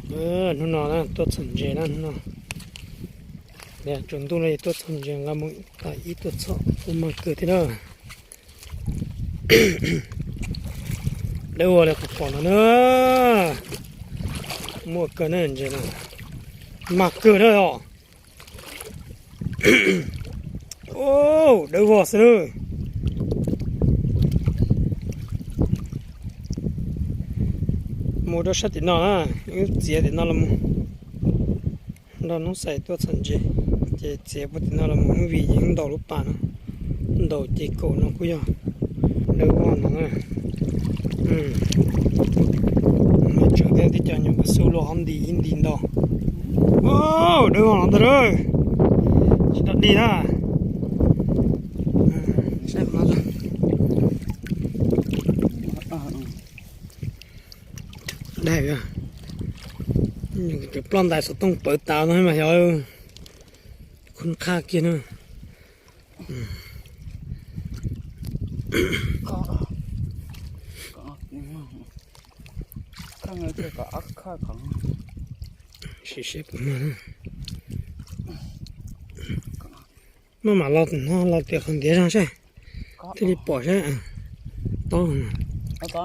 Hnub no na tuaj txhom ntses na hnub no. Tsaus ntuj no tuaj txhom ntses nqa mus tas ib tuaj txhom ua mag kawg thiab na. Dawb vog li qhov pom no na. Muaj kawg na ntses na. Mag kawg na os. Dawb vog xwb na. Mus rau sab tim no na, wb txiav tim no los mus. Nrog Noob Xais tuaj txhom ntses, ces txiav puag tim no los mus, vim yeej ntaus lub pas no, ntaus ces kaum no kuj yog dawb vog no na. Mas tsawv thiab, tib co nyuam qhuav xub luaj ob nti ib nti ntau. Dawb vog no ntag lauj, tsis tau dig na. Daim, cov ploj ntais xov tooj pawv tas no mas yog khub qhaj kiag na. Sim seb puas mag. Maj mam los no los tias qhov ntiav zog seb, thiaj li pom seb. Tob, tob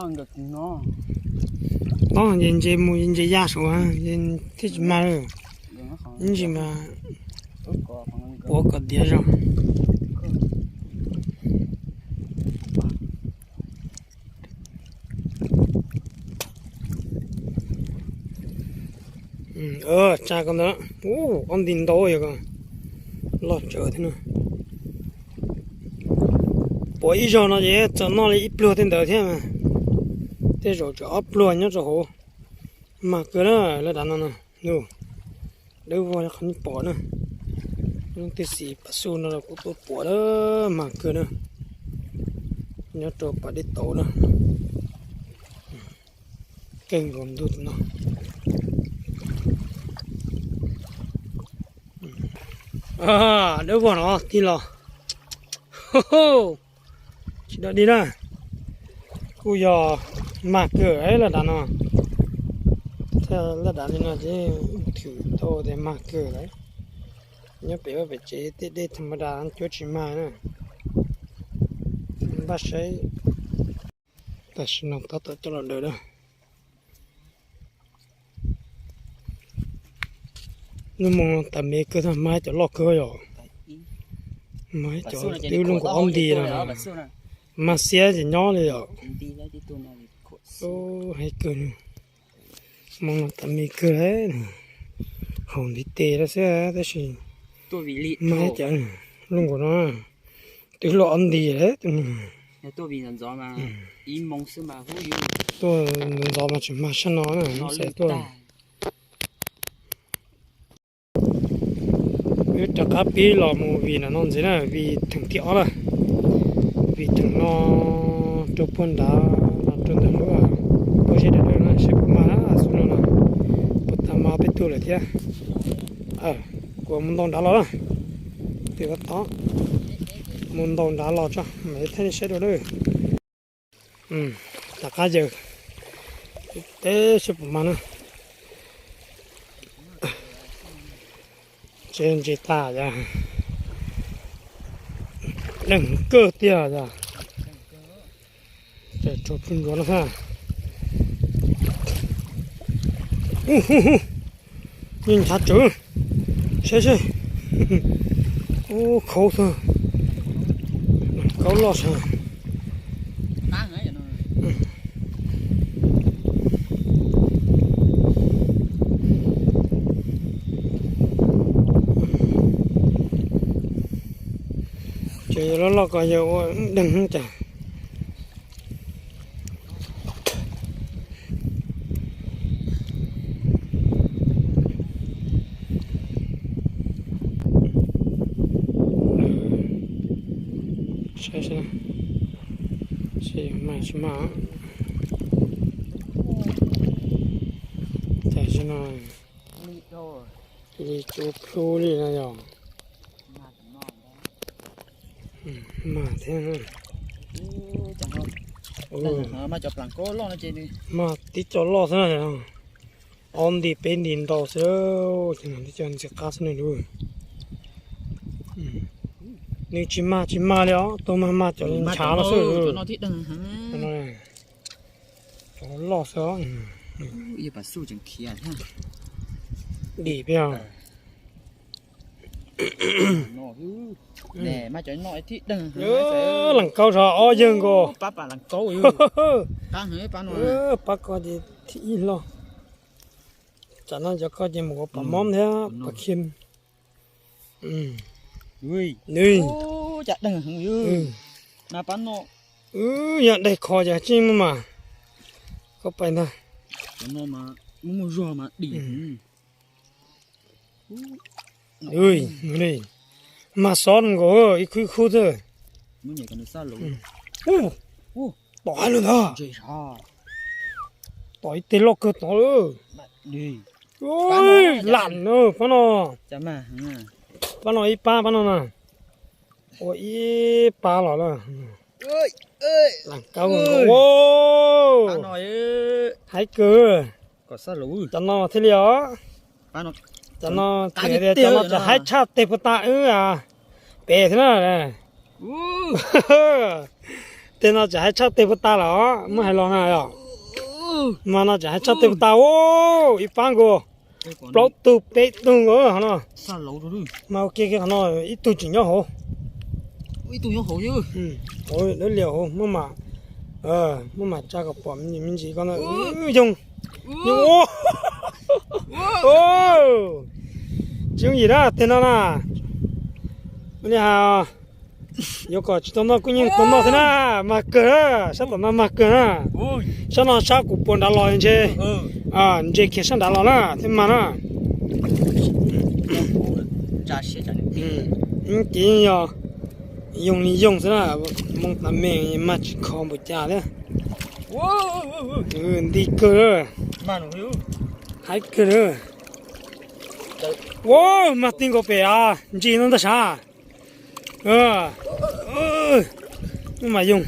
ces ntses mus ntses ya saud thiaj tsis mag. Ib ntsis mas puav kom ntiav zog. Tsa ko ntawd, ob nti ntau yog ko, loj tsawv thiab na. Puav ib zaug no ces txawm noj li ib pluag tej ntawd thiab mas, tej zaum tseem ob pluag nyob rau hauv. Mag kawg na lawv dav no na, dawb vog qhov nej pom na. Leej twg xis pas xub no los kuj tuaj puav na, mag kawg na. Nyob rau pas dej tauv na. Keej nkaus ntuj no. Dawb vog no tig los. Tsis dog dig na. Kuj yog mag kawg lawm dav no. Thiab lawm dav li no ces thwm tau tias mag kawg lawm. Nyob pem vaj pem tsev tej dej tham ma das cuab tsis mag na. Npaj saib. Tam sim no tab tom coj los daws na. Lub moo no tas me kawg, mas cov loj kawg yom. Mas cov twb lub nkaus ob nti no, mas xiab ces nyob li yom. Hais kawg, moo no tas me kawg, haus ntiv tes lawm xwb tab sis mas cov lub nkaus no twb luaj ob nti lawm. Tuaj ntxov ntxov mas tsis mag sab no na, Xais tuaj. Wb rov qab pib los mus vij no ntxiv na, vij theem thib ob na. Vij theem no rau puag nrad los rau ntawm lub pob zeb dawb dawb no seb puas mag na, xub no no puas tag mas peb tug lawm thiab. Kuv mus ntaus nrad los na. Tus tab tom mus ntaus nrad los tso mam li thaij nej saib dua na. Tom qab yawg teb seb puas mag na. Tsev ntsis tas yog deeg kawg tiag yog. Ces rau pug ncuav no ha. Yeej nchav tsawv. Saib seb. Ub, khaub xwb. Khaub loj sas. Ces yog loj loj ko yog ua deeg cas. Saib seb, seb mag tsis mag. Tam sim no li cua plhu li no yog. Mag thiab. Mag tib co loj xwb na. Ob nti peb nti ntau xwb, cov ntxias qab xwb ne. Nws tsis mag tsis mag li os, tuaj mag mag cov nchav no xwb. Cov loj xwb. Dim peb. Lees kaub zog ob yawg nkaus. Pab ko ces thib ib hlo. Tsam no cov ko ces mus ua pam mob thiab pam khim. Yog daig kho ces tsis muaj mas. Koj pais ntag. Mag xob nkaus ib khub ib khub xwb. Tom hais lus ntag. Tom ib teg loj kawg tod. Lam pab no. Pab no ib pab pab no na. Ua ib pab los na. Lam kaub. Haib kawg. Cov no thiaj li os. Cov no, cov no ces haib tshaj teg puag ta wb pem thiab na. Tej no ces haib tshaj teg puag ta los muab hais los na yom. Mas no ces haib tshaj teg puag ta. Ib pab nkaus. Plaub tug peb tug nkaus no. Mas ua ke qhov no ib tug tseem nyob hauv. Ib tug nyob hauv. Dawb lias hauv, muab mam tsa kom pom me ntsis ko na. Yoog, yoog. Tsis yooj yim na tej no na. Li has, yuav kom tsis tau noj kuj yeej tau noj thiab na. Mag kawg na, sab tom no mag kawg na. Sab no sab kuv puas nrad los ntshe, ntshe kiag sab nrad los na thiab mag na. Ces yog yoog li yoog xwb na, moo tas me mag tsis kho npaum cas thiab. Nti kawg, haib kawg na. Ua, mag ti nkaus pem ntsis no ntag sav. Muaj mam yoog,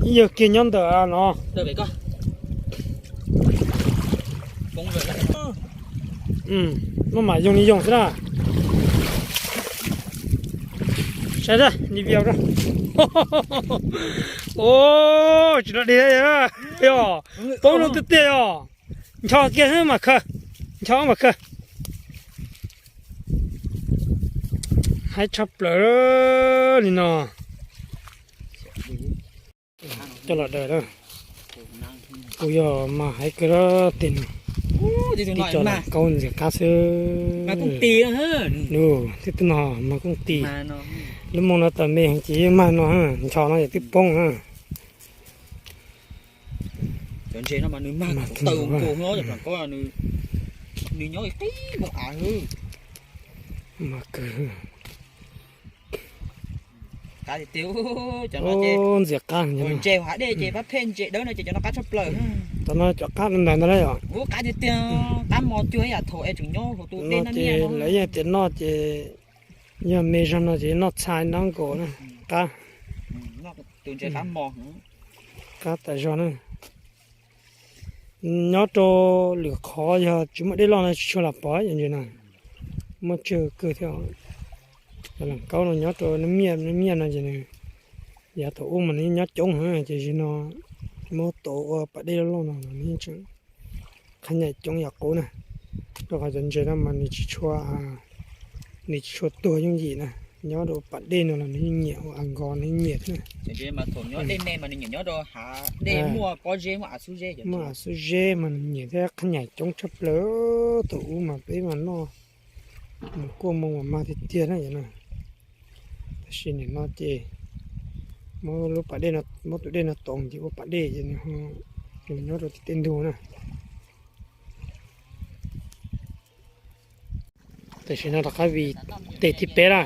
ib yawg kiag nyob ntawm no. Muaj mam yoog li yoog xwb na. Saib li via. Tsis dog dig, yog poob no tiag tiag yog. Ncho kiag mam khaws, ncho mam khaws. Haib tshaj plaws li no. Coj los daws na. Kuj yog mag haib kawg tej no. Tib co lam kaub ntxias qab xwb. Tej tej no mag kooj tis. Lub moo no tas me heev ces yeej mag no, ncho no ces twb poob na. Cov ntses no mas nws mag taw nkaus no, nws nyob qib nkaus av. Mag kawg. Qab tiag tiag, cov no ces ntxias qab. Ntses hav dej ces pab pheej ntses dawb no ces cov no qab tshaj plaws. Cov no cov qab ntawd ntag yom. Ub, qab tiag tiag, qab mos cuag ib yam thaum es tseem nyob hauv tus dej no ces lawv yeej tias noj ces yog me zog no ces noj txhais nab nkaus na. Qab, tus ntses qab mos, qab tas zog na. Nyob rau lwm qhov yog tsis muaj dej loj no tsis tshua lam pom cov ntses no. Muaj tsawg kawg thiab. Cov lam kaub no nyob rau nab miaj, nab miaj no ces nws, yav thaum ub mas nws nyob coob heev ces zaum no muab tau ua pas dej loj loj no los nws tseem qhab nyaim coob yam qub na. Rau qhov cov ntses no mas nws tsis tshua, nws tsis tshua tuag yooj yim na. Nyob rau pas dej no los nws yeej nyiam, ua a nkos nws yeej nyiam thiab na. Muaj av xub zeb mas nws nyiam thiab, qhab nyaim coob tshaj plaws. Thaum ub mas peb mas noj mus kuaj moo mas mag tiag tiag na. Tab sis nim no ces muab lub pas dej no, muab tus dej no tov ces ua pas dej ces nws ho nyob rau tim tej ntug na. Tam sim no rov qab vij teg thib peb na.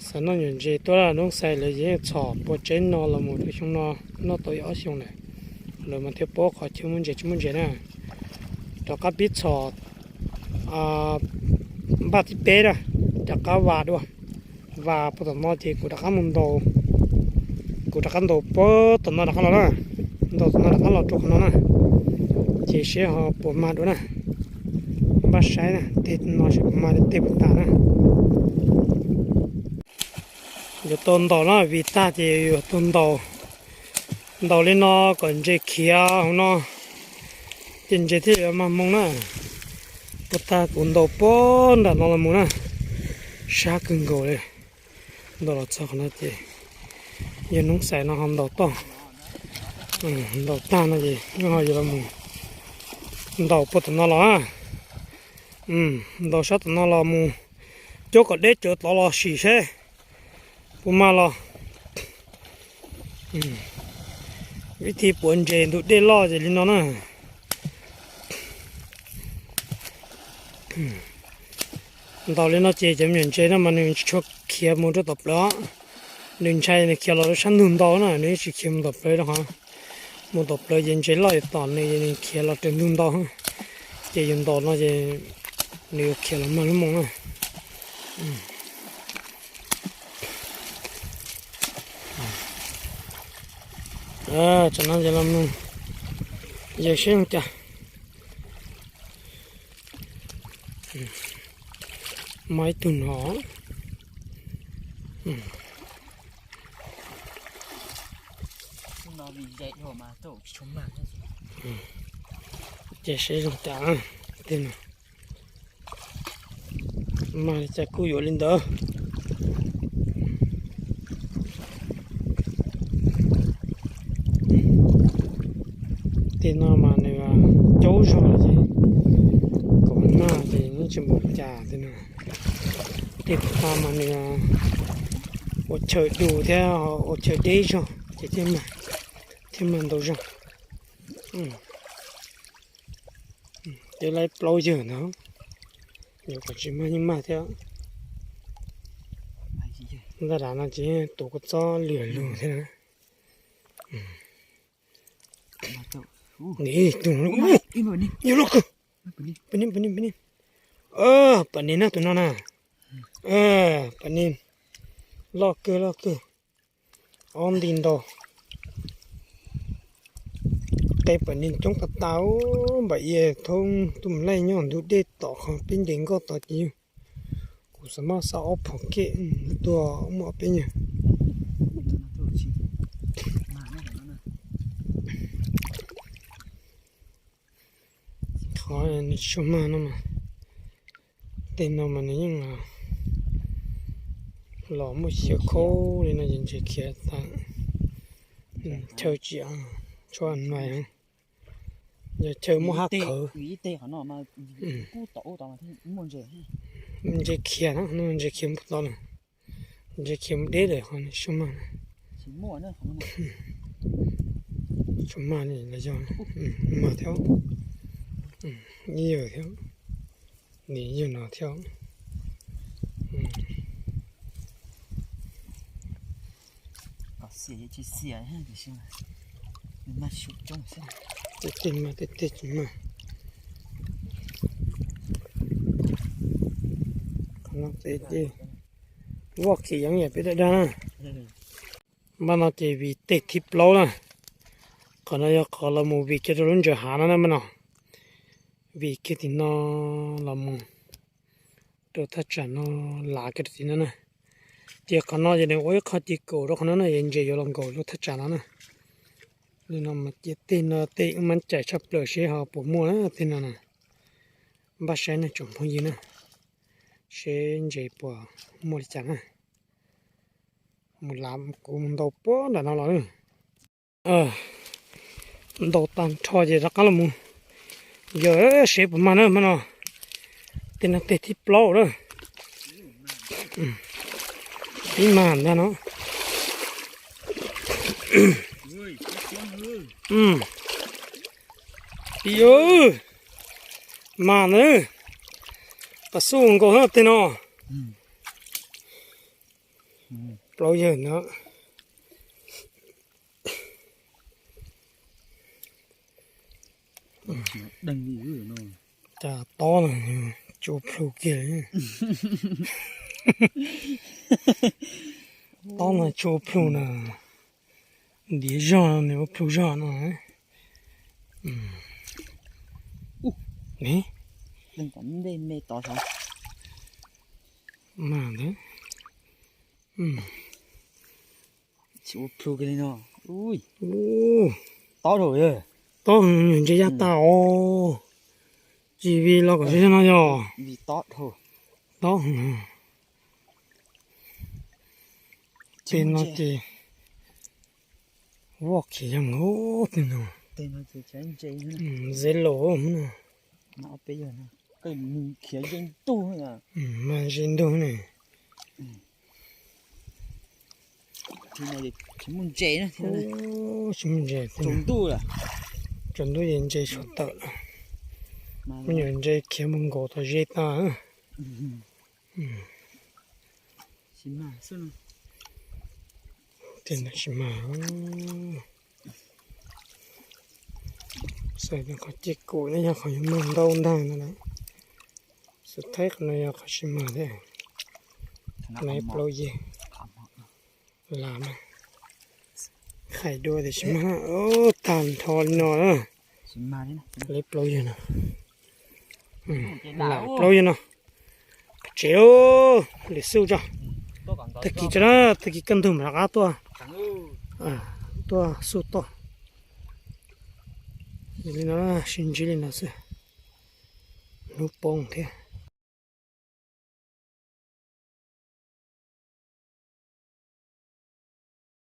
Xav noj nyuam ntses tuaj, lub xais lawv yeej txhom pua tseeb no los mus rau xyoo no, noj tau ib ob xyoos lawm, lawv mas thiaj paub qhov chaw muaj ntses tsis muaj ntses na. Rov qab pib txhom npaj thib peb na, rov qab vas dua. Vas puag tom no ces kuv rov qab mus ntaus, kuv rov qab ntaus puag tom no rov qab los na. Ntaus tom no rov qab los rau qhov no na, ces seb ho puas mag dua na. Npaj saib na, tej no seb puas mag tej puas tas na. Yuav tau ntaus na, vim tag ces yuav tau ntaus. Ntaus li no kom ntses khiav hauv no, ces ntses thiaj yuav mag moo na. Puas tag kuv ntaus puag nram no los mus na, sab kawg nkaus li. Ntaus los txog qhov no ces yog noob xais no ho ntaus toj. Ntaus tag no ces ho yuav los mus ntaus puag tom no los na. Ntaus sab tom no los mus, coj kom deb tsawv tod los sim seb puas mag los. Vib thi puav ntses ntug dej loj ces li no na. Ntaus li no ces cov me nyuam ntses no mas nws tsis tshua khiav mus rau tom plawv. Nws ntshai nws khiav los rau sab ntug ntau na, nws tsis khiav mus tom plawv rau qhov, mus tom plawv ces ntses loj yuav tom nws, nws khiav los raws ntug ntau. Ces yus ntaus no ces nws yuav khiav los mag lub moo na. Tsam no ces los mus yawg seb zoo cas. Muaj ib tug no. Ces seb zoo cas. Tej no mas li cas kuj yuav li ntawd. Tej no mas nws caub zog ces kom mag ces yeej tsis npaum cas tej no. Tej no mas nws ua chaw du thiab ua chaw deb zog ces thiaj mag ntau zog. Ces laib plaub yawg ntawd, yuav kom tsis mag yeej mag thiab. Ntaj dav no ces tus kua txob liam lug thiab na. Nim tus, yog loj kawg. Pem ni, pem ni, pem ni, pem ni. Pem ni na, tus no na. Pem ni, loj kawg loj kawg. Ob nti ntau. Qe pem ni coob tas tas, npam ia thoob tus laij nyob ntug dej tom qhov peb nres nkoj tod ces yog. Kuv xav maj xa ob phom kej tuaj muaj peb nyuag. Qhov nws tsis mag no mas, tej no mas nws yeej los muaj xyaw khaub li no ces ntses khiav tas. Chaw tsis tshua nais, yog chaw muaj hab khawv. Ntses khiav na, ntses khiav mus tod lawm. Ntses khiav mus deb lawm qhov sub mag. Sub mag li los yog mag thiab, ib yam thiab, nim yog no thiab. Tej tej mag, tej tej tsis mag. Qhov no ces voj khiav yeev yam peb dag dag na. Npaj no ces vij teg thib plaub na. Qhov no yog qhov los mus vij kiag rau lub ntsaws hav no na npaj no. Vij kiag tim no los mus rau thaj tsam no, lav kiag rau tim no na. Ces qhov no ces nws ua ib qho ci kaum rau qhov no na, ces ntses yuav los nkaum lub thaj tsam no na. Li no mas cia tej no tej wb mam cais tshaj plaws seb ho puas muaj tej no na. Npaj saib nej tsoom phooj ywg na, seb ntses puas muaj li cas na. Mus lav kuv mus ntaus puag nram no los. Ntaus tag nrho ces rov qab los mus yog seb puas mag na hmo no. Tej no tej thib plaub na. Ib mag ntag no. Ib, mag na. Pas xuj nkaus na tej no. Plaub yawg no. Cas tob no tsuj plhu kiag li. Tob no tsuj plhu na. Diav zog nws ua plhu zog no. Mas ntawd. Tsis ua plhu kiag li no. Tob dhau. Tob, nyuam ntses yaj tas os. Tsis vim los kom zog no yog. Tob. Tej no ces voj khiav yog nkaus tej no. Zeb laus no. Mas ze ntug ne. Tsis muaj ntses, tsaus ntuj ces ntses sov tawm lawm. Me nyuam ntses khiav mus nkaus tom zeb tag. Tiag, tsis mag. Xav tias qhov ceg kum ne yog qhov yuav mag ntau ntag no na. Xav thaib qhov no yog qhov tsis mag thiab. Lawv plaub yawg. Lam na. Qhais dua tias tsis mag. Tag nrho li no na. Lawv plaub yawg no. Lam plaub yawg no. Tsev lawm xwb tso. Tag kis tso na, tag kis kaj ntug mam rov qab tuaj. Tuaj xub toj. Li no sib ntsib li no xwb. Hnub poob thiab.